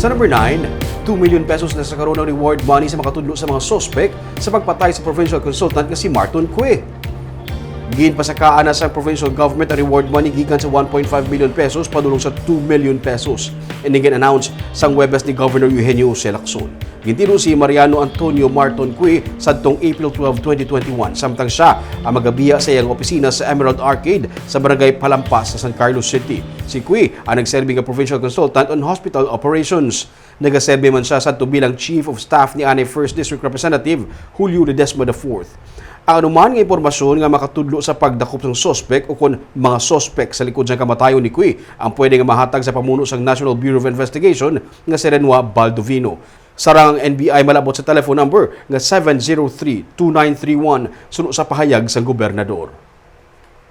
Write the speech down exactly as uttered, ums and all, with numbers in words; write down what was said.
Number nine, two million pesos na sa karon ang reward money sa makatudlo sa mga suspek sa pagpatay sa provincial consultant nga si Marton Cue. Ginpasakaan na sa provincial government ang reward money gikan sa one point five million pesos padulong sa two million pesos. Ini gin-announce sang Huwebes ni Governor Eugenio Jose Lacson. Gintino si Mariano Antonio Marton Cue sadtong April twelve, twenty twenty-one, samtang siya ang magabiya sa iyang opisina sa Emerald Arcade sa Barangay Palampas sa San Carlos City. Si Cue ang nagserbi nga provincial consultant on hospital operations. Nagaserbi man siya sadto bilang Chief of Staff ni anay First District Representative Julio Ledesma the fourth. Ang anuman nga impormasyon nga makatudlo sa pagdakop sang suspek o kon mga suspek sa likod sang kamatayon ni Cue ang pwede nga mahatag sa pamuno sang National Bureau of Investigation nga si Renoa Baldovino. Sarang ang N B I malabot sa telephone number nga seven zero three two nine three one suno sa pahayag sang gobernador.